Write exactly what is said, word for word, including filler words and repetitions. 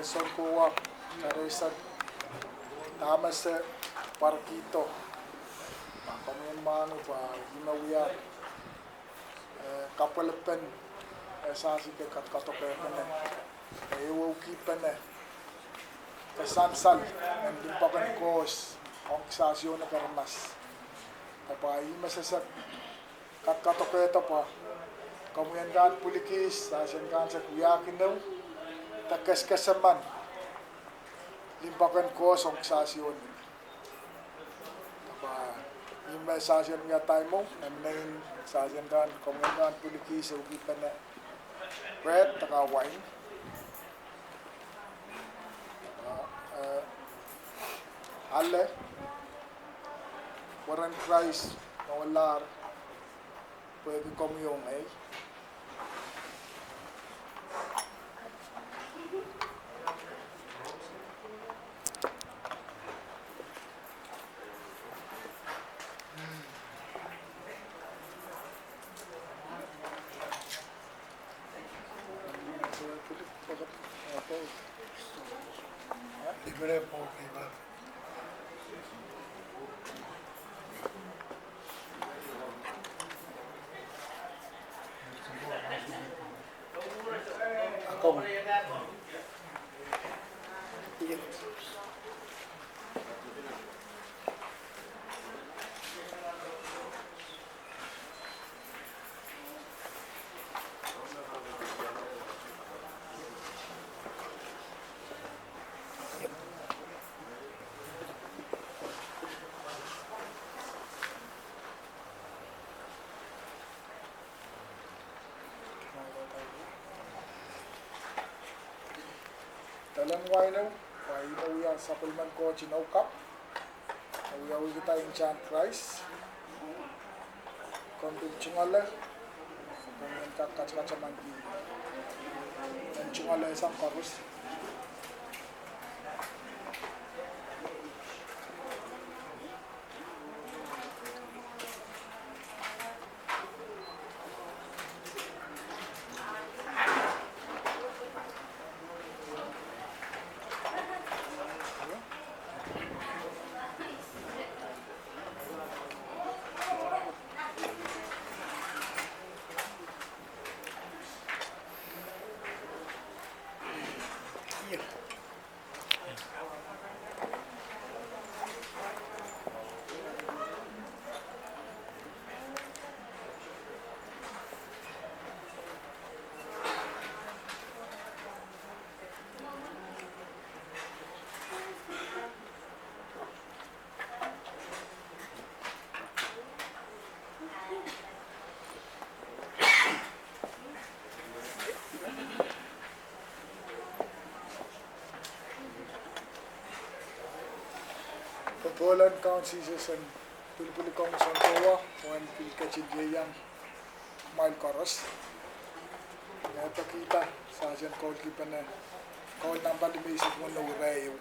Sounkoa, kareisek, dahme se pwarkihdo. Ma komwi en mwahngih pwe ihme wia, eh, kapwelepen, eh, sasi ke kadkadokehpene, eh, ehuehukipene, ke sansal, en limpoak en koaros, ong sasi oh aramas. Pwe ihme se se kadkadokehdo pwe, komwi en kan pwilikihs, sasi en kan se wiahkin ehu, de keskesemen, limpoak en koaros ong sasi oh aramas. Pwe, ihme sasi en wiadahr mwo, emenein sasi en kan, komwi en kan pwilikihs, ehukipene, bread, de kahwai. Eh, ale, weren Krais, mwowehlahr, pwehki komwi oh ngehi. Dahlen wain ehu, wain ehu wia sapwellimen Koht inou kapw. E wiawihkihda ntahn Krais. Komw pil tungoale, komw en kak katakatamanki. En tungoale sang koaros. Popohl en Kaun Sises en pilipili komwi Sounkoa, oh en pil ketin ieiang kumwail koaros. Lepekihda sahsen koulkipene, koul nambwa limeisek weneu, ire ehu.